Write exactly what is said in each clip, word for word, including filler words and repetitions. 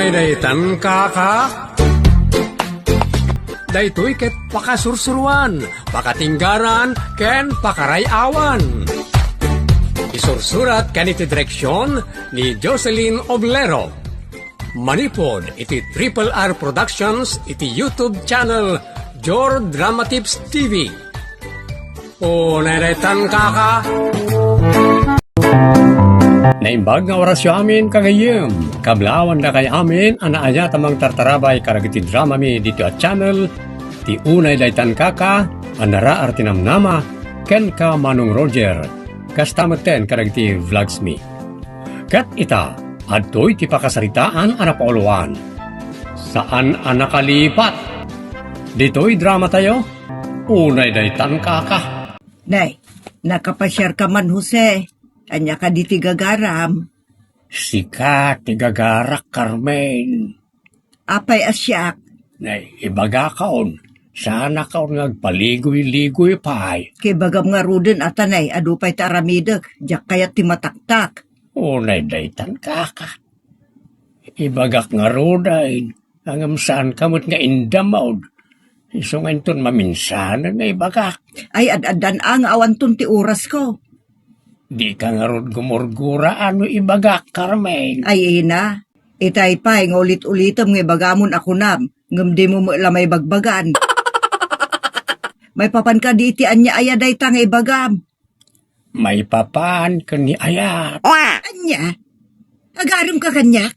Daytan kaka. Daytoy ket pakasursuruan, pakatinggaran, ken pakaray-awan. Isursurat ken iti direksion ni Jocelyn Oblero. Manipud iti Triple R Productions iti YouTube channel Jor Drama Tips T V. O, nadaytan kaka. Naimbag nga orasyo amin, kagayyem. Kablawan dakay amin a naayat a mangtartarabay kadagiti dramami ditoy a channel, ti unay daytan kaka, a naraar ti namnama, ken ka Manong Roger. Kasta metten kadagiti vlogs mi. Ket ita, adtoy ti pakasaritaan a napauluan. Saan a nakalipat. Ditoy drama tayo, unay daytan kaka. Nay, nakapasiar ka man, Jose. Ania kadi ti gagaram? Sika ti gagarak, Carmen. Apay a siak? Nay, ibagakon, saanakon nga agpaligoy-ligoy pay. Kay ibagam ngaruden a ta nay, adu pay ti aramidek, diak kayat ti mataktak. Unay daytan kaka. Ibagak ngaruden, ngem saanka met nga indamod. Isu nga inton maminsanen nga ibagak. Ay, ad-addan a nga awanton ti orasko. Dika ngarud gumurgura a no ibagak, Carmen. Ay, ina, itay pay nga ulit-ulitem nga ibagamon a kunam, ngem dimo met la maibagbagan. Maipapan kadi iti ania aya dayta nga ibagam? Maipapan ken ni ayat. Ania? Agarem ka kaniak?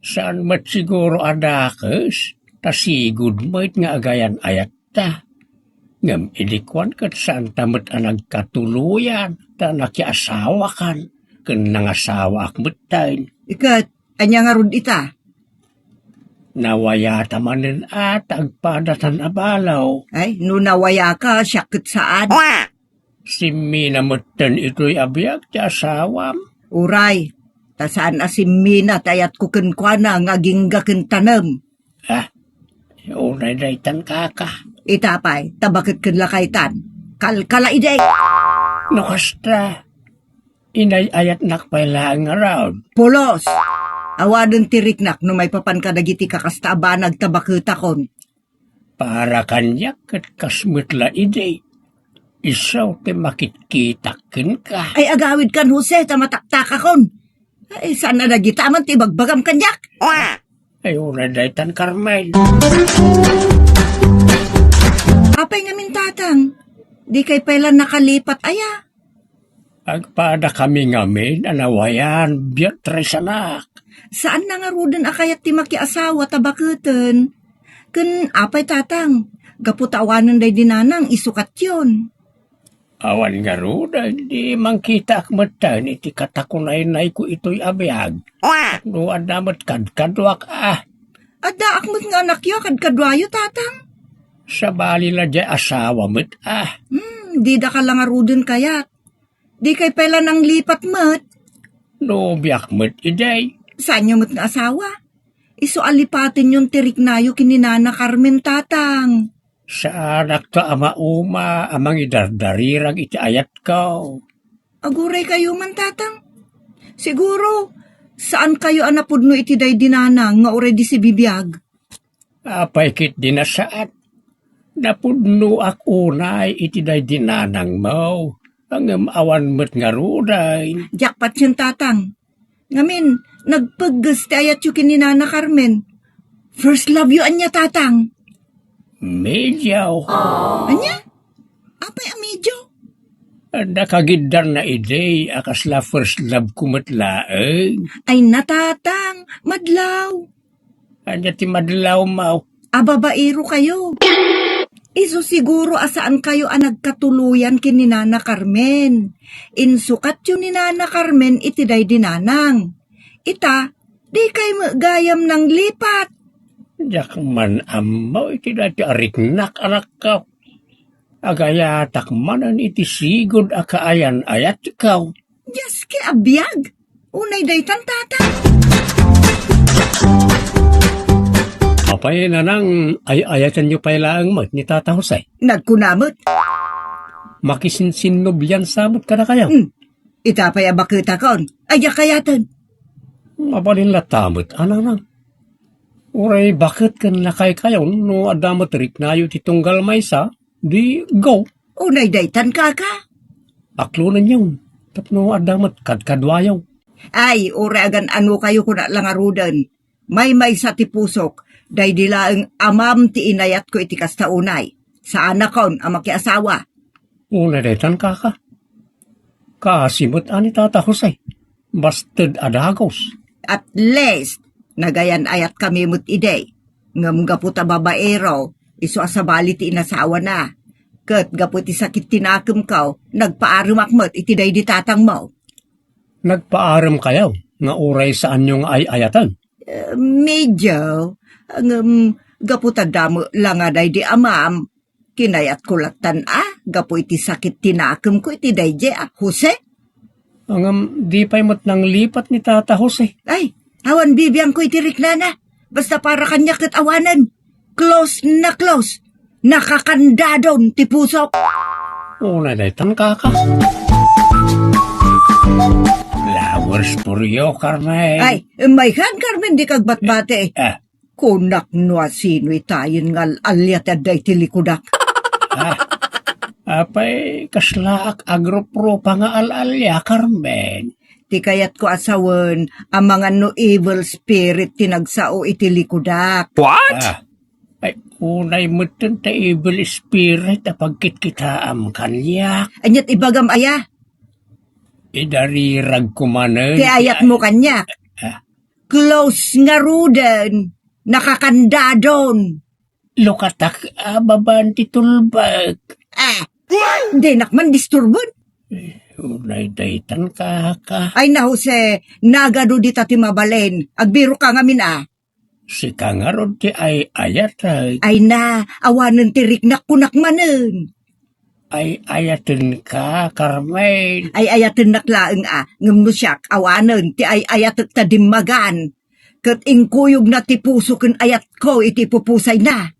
Saan met siguro a dakes, ta sigud met nga agayan ayatta. Ngem idi kuan ket saanta met a nagkatuloyan, ta nakiasawakan, ken nangasawaak metten. Iket, ania ngarud ita? Nawayata manen a ta agpadatan a balo. Ay, no nawayaka, siak ket saan. Simmina metten itoy a biag ti asawam. Uray, ta saan a simmina ti ayatko kenkuana nga agingga ken tanem. Ah, unay daytan kaka. Ita pay, ta baket ken lakaytan. Kalkala idi. No kasta, inay-ayatnak pay laeng ngarud. Pulos! Awanen ti riknak no maipapan kadagiti kakasta a banag ta baketakon. Para kaniak ket kas met la idi. Isu ti makitkitak kenka. Ay, agawidkan, Jose, ta mataktakakon. Ay, saan a dagita man ti ibagbagam kaniak? Ay, unay daytan, Carmen. Apay ngamin, tatang? Dikay pay la nakalipat aya? Agpadakami ngamin a nawayan, Beatrice anak. Saan na ngaruden a kayat ti makiasawa ta baketen? Ken apay, tatang, gapu ta awanen daydi nanang isukatyon? Awan ngaruden, di mangkitaak metten iti katakunaynayko itoy a biag. No adda met kadkaduak a. Addaak met nga anakyo a kadkaduayo, tatang. Sabali la diay asawa met a. Hmm, didaka la ngaruden kayat. Dikay pay la nanglipat met? No biak met idi. Saanyo met nga asawa? Isu a lipatenyon ti riknayo ken ni Nana Carmen, tatang. Saanakto a mauma a mangidardarirag iti ayatko. Aguraykayo man, tatang. Siguro, saankayo a napudno iti daydi nanang nga uray di sibibiag. Apay ketdi a saan? Napudnoak unay iti daydi nanangmo, ngem awan met ngaruden. Diak patien, tatang. Ngamin, nagpegges ti ayatyo ken ni Nana Carmen. First love yo ania, tatang? Medyo. Ania? Apay a medyo? Nakagiddarna idi a kasla first love ko met laeng. Ay na, tatang, madlaw. Ania ti madlawmo? A, babaerokayo. Isu siguro a saankayo a nagkatuloyan ken ni Nana Carmen. Insukatyo ni Nana Carmen iti daydi nanang. Ita, dikay met gayam nanglipat. Diak man ammo iti daytoy a riknak, anakko. Agayatak manen iti sigud a kaayan-ayatko. Diaske a biag? Unay daytan, tatang. Apay, nanang, ay-ayatenyo pay laeng met ni Tata Jose? Nagkuna met. Makisinsinnobian sa met kadakayo? Hmm. Ita pay a baketakon. Aya kayaten? Mabalin latta met, a, nanang. Uray baket ken lakaykayon no adda met riknayo iti tunggal maysa, di go. Unay daytan, kaka. Aklonenyon, tapno adda met kadkaduayo. Ay, uray agan-anokayo, kunak la ngaruden. Maymaysa ti pusok, daydi laeng amam ti inayatko iti kasta unay. Saanakon a makiasawa. Unay daytan, kaka. Kaasi met a ni Tata Jose. Basted a dagus. At least, nagayan-ayatkami met idi. Ngem gapu ta babaero, isu a sabali ti inasawana. Ket gapu iti sakit ti nakemko, nagpaaremak met iti daydi tatangmo. Nagpaaremkayo nga uray saanyo nga ay-ayaten? Eh, medyo. Ngem gapu ta damo la nga daydi amam, kinayatko lattan a gapu iti sakit ti nakemko iti daydi a Jose. Ngem di pay met nanglipat ni Tata Jose. Ay, awan bibiangko iti riknana. Basta para kaniak ket awanen. Close na close. Nakakandadon ti pusok. Unay daytan, kaka. Flowers for you, Carmen. Ay, maykan, Carmen, di kagbatbati. Ah. Kunak no asino itayen nga al-alia ti adda iti likudak. Ah, apay, kaslaak agrup-rupa nga al-alia, Carmen. Ti kayatko a sawen, amangan no evil spirit ti nagsao iti likudak. What? Ah, ay, unay metten ti evil spirit a pagkitkitaam kaniak. Aniat ibagam aya? Idariragko manen ti ayatmo kaniak. Ah. Close ngaruden, nakakandadon. Lukatak a babaen ti tulbek. Ah, dinak man disturben. Eh, unay daytan, kaka. Ay na, Jose, nagadu dita ti mabalin. Agbirok ka ngamin, a. Sika ngarud ti ay-ayatek. Ay na, awanen ti riknak kunak manen. Ay-ayatenka, Carmen. Ay-ayatennak laeng a, ngem no siak, awanen ti ay-ayatek ta dimmagan. Ket inkuyogna ti puso ken ayatko iti ipupusayna.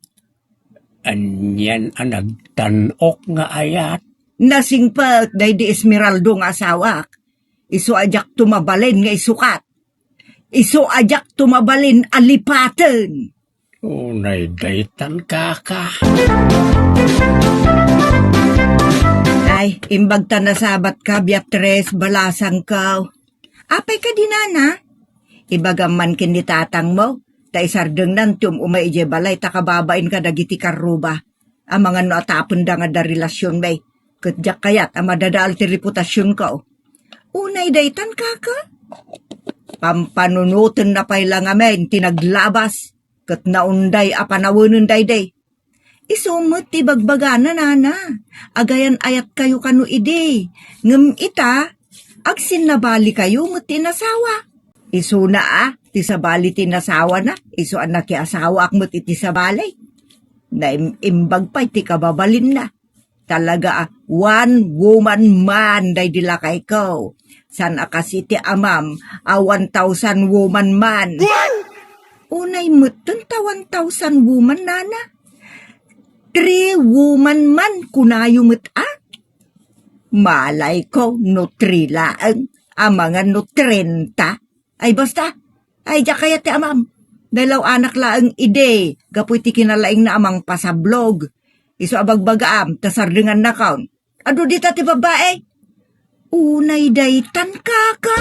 Anian a nagtan-ok nga ayat? Nasingpet daydi Esmeraldo nga asawak. Isu a diakto mabalin nga isukat. Isu a diakto mabalin a lipaten. Unay daytan, kaka. Ay, imbag ta nasabatka, Beatrice, balasangko. Apay kadi, nana? Ibagam man ken ni tatangmo, ta isardengnan ti um-umay idiay balay ta kababain kadagiti karruba. Amangan no atapenda nga adda relasionmi, ket diak kayat a madadael ti reputasionko. Unay daytan, kaka? Pampanunotenna pay la ngamin ti naglabas, ket naunday a panawenen daydi. Isu met ti bagbagana, nana. Agayan-ayatkayo kano idi. Ngem ita, agsinnabalikayo met ti inasawa. Isuna a, ti sabali ti inasawana, isu a nakiasawaak met iti sabali. Naim-imbag pay ti kababalinna. Talaga a one woman man daydi lakayko. Saan a kas iti amam a one thousand woman man. Unay metten ta one thousand woman, nana. Three woman man kunayo met a. Malayko no three laeng, amangan no trenta. Ay, basta. Ay, diak kayat ti amam. Nailaw-anak laeng idi, gapu iti kinalaingna a mangpasablog. Isu a bagbagaam, ta sardengannakon. Adu dita ti babbai. Unay daytan, kaka.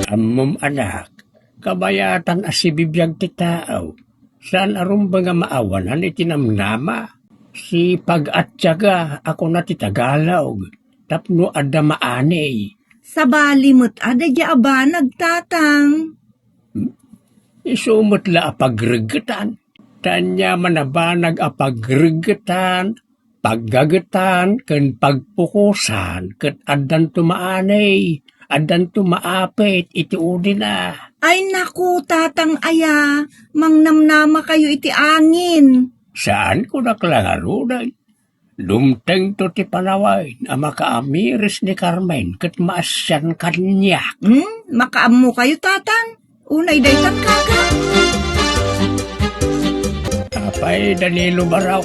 Ammom, anak, kabayatan a sibibiag ti tao. Saan a rumbeng a maawanan iti namnama. Sipag a tiyaga a kuna ti Tagalog, tapno adda maani. Sabali met a daydiay a banag, tatang. Isu met la a pagreggetan. Ta ania man a banag a pagreggetan, paggagetan, ken pagpukosan, ket addanto maani, addanto maapit iti udina. Ay naku, tatang aya, mangnamnamakayo iti angin. Saan ko dakla ngaruden. Dumtengto ti panawen a makaamiris ni Carmen ket maasian kaniak. Hmm? Makaammokayo, tatang? Unay daytan, kaka? Apay, Danilo Barok,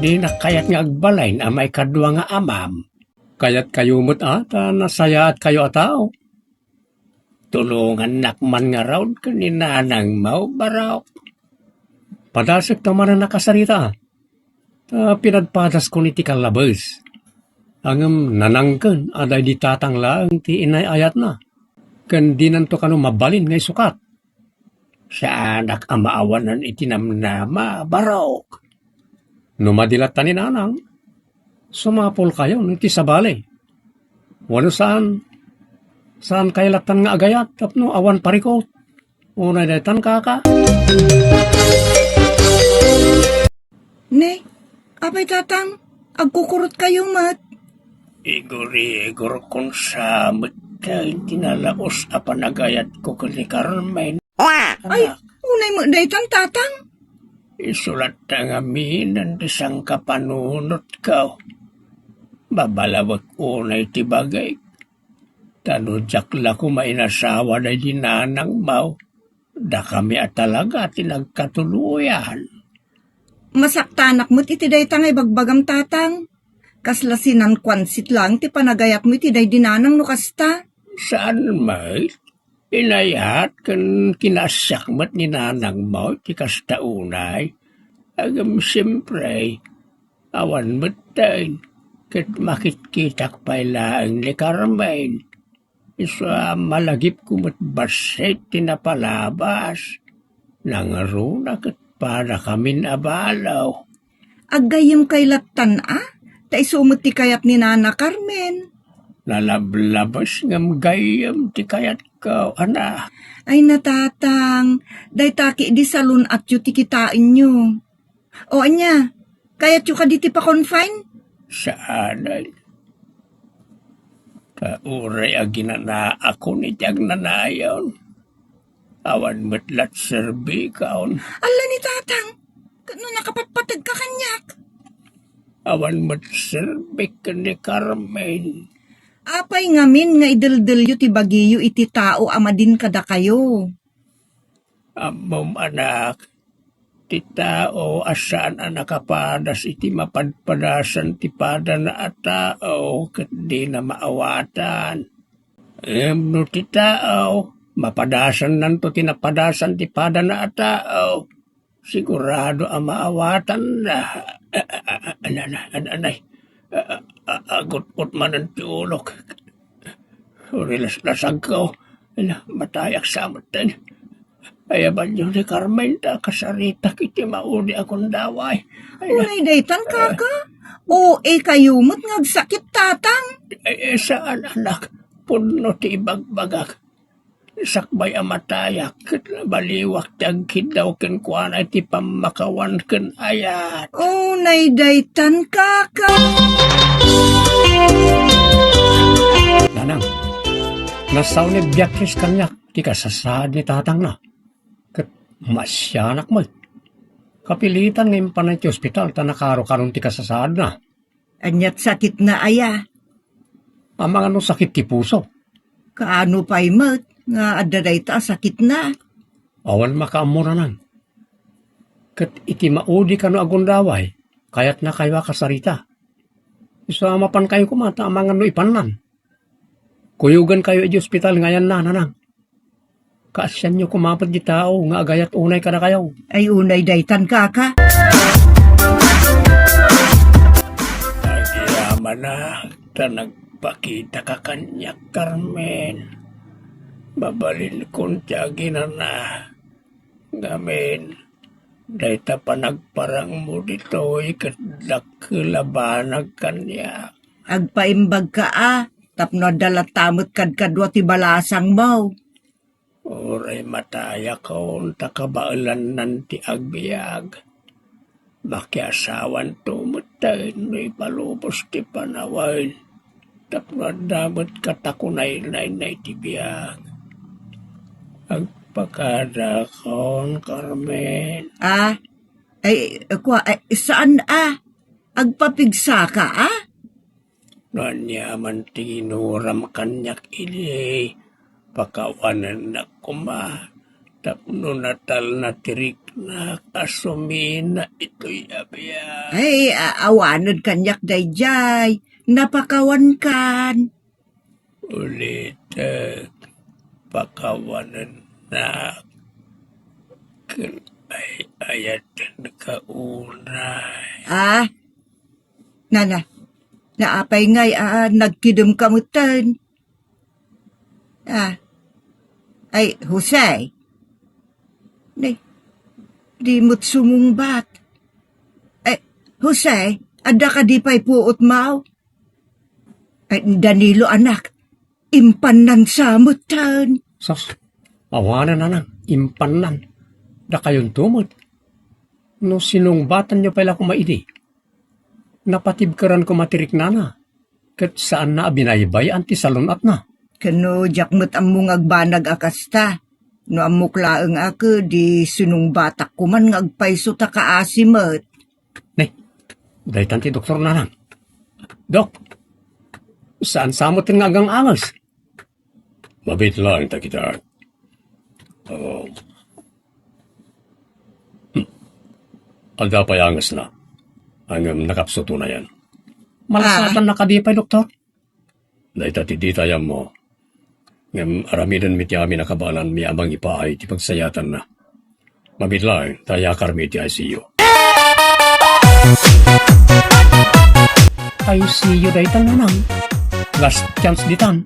dinak kayat nga agbalin a maikadua nga amam. Kayatkayo met a ta nasayaatkayo a tao. tulongannak man ngarud ken ni nanangmo, Barok. Padasekta manen a kasarita. Ta pinadpadaskon iti kallabes. Ngem nanangken a daydi tatang laeng ti inay-ayatna. Ken dinanto kano mabalin nga isukat. Saanak a maawanan iti namnama, Barok. No madi latta ni nanang, sumapulkayon iti sabali. Wenno saan, saan kayo lattan nga agayat tapno awan parikot. Unay daytan, kaka. Ne, apay tatang, agkukurotkayo met. Igurigurkon sa met daydi nalaus a panagayatko ken ni Carmen. Ay, unay met daytan, tatang. Isu latta ngamin ti sangkapanunotko. Babalawek unay ti bagik. Ta no diak la koma inasawa daydi nanangmo, dakami a talaga ti nagkatuluyan. Masaktanak met iti dayta nga ibagbagam, tatang. Kasla sinankuansit laeng ti panagayatmo iti daydi nanang no kasta. Saan met? Inayat ken kinasiak met ni nanangmo ti kasta unay. Ngem siempre, awan metten, ket makitkitak pay laeng ni Carmen. Isu a malagipko met bassit ti napalabas. Nangruna ket padakamin a balo. Aggayyemkay lattan a? Ta isu met ti kayat ni Nana Carmen. Nalablabas ngem gayyem ti kayatko, ana. Ay, natatang, dayta ketdi salun-atyo ti kitaenyo. O ania, kayatyo kadi ti pa-confine? Saanen. Ta uray aginanaakon iti agnanayon. Awan met lat serbikon. Alla ni tatang, ket no nakapatpategka kaniak? Awan met serbik ken ni Carmen. Apay ngamin nga ideldelyo ti bagiyo iti tao a madin kadakayo? Ammom, anak, ti tao a saan a nakapadas iti mapadpadasan ti padana a tao ket dina maawatan. Ngem no ti tao, mapadasannanto ti napadasan ti padana a tao, sigurado a maawatanna. Anay, anay, agut-ot manen ti ulok. Uri las-lasagko. Ala, matayak sa metten. Ayabanyo ni Carmen ta kasaritak iti maudi a gundaway. Ay, unay daytan, kaka? O, e kayo met nga agsakit, tatang? Ay, saan, anak. Pudno ti ibagbagak. Sakbay a matayak, ket nabaliwak ti agkiddaw kenkuana iti pammakawan ken ayat. Unay daytan, kaka. Nanang, nasao ni Beatrice kaniak ti kasasaad ni tatangna. Ket masianak met. Kapilitan nga impanay ti ospital ta nakarukaron ti kasasaadna. Aniat sakitna aya? Amangan no sakit ti puso. Kaano pay met nga adda dayta a sakitna? Awan makaammo, nanang. Ket iti maudi kano a gundaway, kayatnakayo a kasarita. Isu a mapankayo koma ta amangan no ipannan. Kuyogankayo iti ospital nga ayanna, nanang. Kaasianyo koma met ti tao nga agayat unay kadakayo. Ay, unay daytan, kaka. Agyamanak ta nagpakitaka kaniak, Carmen. Mabalinkon ti aginana. Ngamin, dayta panagparangmo ditoy ket dakkel a banag kaniak. Agpaimbagka a, tapno adda latta met kadkadua ti balasangmo. Uray matayakon ta kabaelannan ti agbiag. Makiasawanto metten no ipalubos ti panawen tapno adda met katakunaynayna iti biag. Agpakadakon, Carmen. Ah, ay, kua, ay, saan, ah? Agpapigsaka, ah? No aniaman ti ginuram kaniak idi, pakawanennak koma tapno natalna ti riknak a sumina itoy a biag. Ay, a-, awaned kaniak daydiay. Napakawankan. Ulitek, pakawanennak ken ay-ayatenka unay. Ah, nana, naapay ngay a nagkidemka metten? Ah, ay, Jose. Nay, di met sumungbat. Ay, Jose, adda kadi pay puotmo? Ay, Danilo, anak, impannan sa metten. Sus, awanen, anak, impannan. Dakayonto met. No sinungbatanyo pay la koma idi, napatibkeran koma ti riknana, ket saanna a binaybay-an ti salun-atna. Ken no diak met ammo nga agbanag a kasta, no ammok laeng a ket di sinungbatak koman nga agpayso ta kaasi met. Ne, daytan ti doktor, nanang. Dok, saan sa metten nga agang-anges? Mabitlang ta kita. Oh. Hmm. Adda pay angesna. Ngem nakapsut unayen. Malasatanna kadi pay, doktor? Dayta ti dita ammo. Ngem aramidenmi ti amin a kabaelanmi a mangipaay ti pagsayatanna. Mabitlang ta ayakarmi iti I C U. I C U daytan, nanang. Last chance ditan.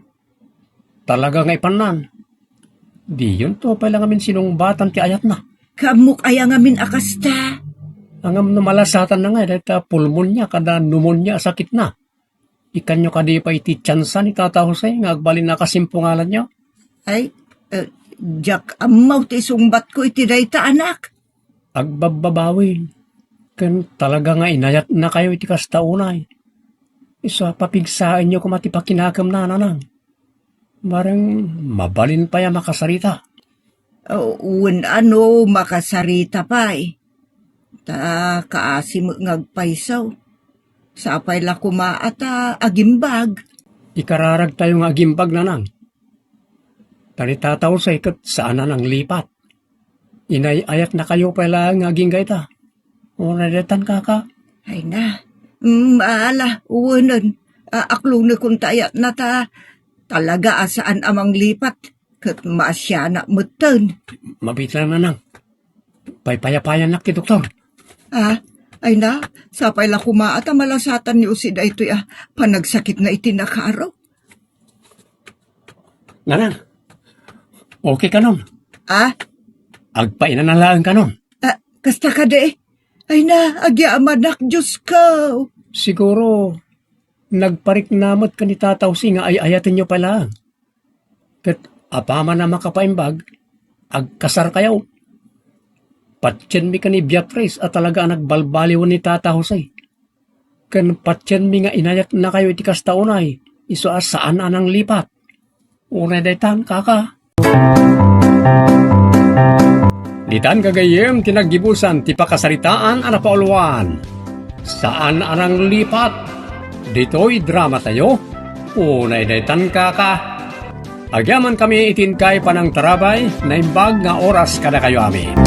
Talaga nga ipannan. Diyonto pay la ngamin sinungbatan ti ayatna. Kammok aya ngamin a kasta? Ngem no malasatanna ngay dayta pulmonia kada pneumonia a sakitna, ikkanyo kadi pay ti tiansa ni Tata Jose nga agbalin a kasimpungalanyo? Ay, eh, diak ammo ti isungbatko iti dayta, anak. Agbabbabawi, ken talaga nga inayatnakayo iti kasta unay. Isu a papigsaenyo koma ti pakinakemna, nanang. Bareng mabalin pay a makasarita. Oh, wen a no makasarita pay. Ta kaasi met nga agpayso. Sapay la koma a ta agimbag. Ikararagtayo nga agimbag, nanang. Ta ni Tata Jose ket saan a nanglipat. Inay-ayatnakayo pay laeng nga agingga ita. Unay daytan, kaka? Ay na. Mm, ala, wenen. A-, aklonekon ta ayatna ta talaga a saan a manglipat. Ket maasianak metten. Mabitlang, nanang. Paypayapayannak ti doktor. Ah, ay na, sapay la koma a ta malasatan ni Jose daytoy a panagsakitna iti nakaro. Nanang, okay kanon? Ah? Agpainana laeng kanon? Ah, kasta kadi? Ay na, agyamanak, Diyos ko. Siguro, nagparikna met ken ni Tata Jose nga ay-ayatenyo pay laeng. Ket apaman a makapaimbag, agkasarkayo. Patienmi ken ni Beatriz a talaga a nagbalbaliwen ni Tata Jose. Ken patienmi nga inayatnakayo iti kasta unay, isu a saan a nanglipat. Unay daytan, kaka. Ditan gagayyem ti naggibusan ti pakasaritaan a napauluan. Saan a nanglipat. Ditoy dramatayo. Unay daytan, kaka. Agyamankami iti inkay panangtarabay, naimbag nga oras kadakayo amin.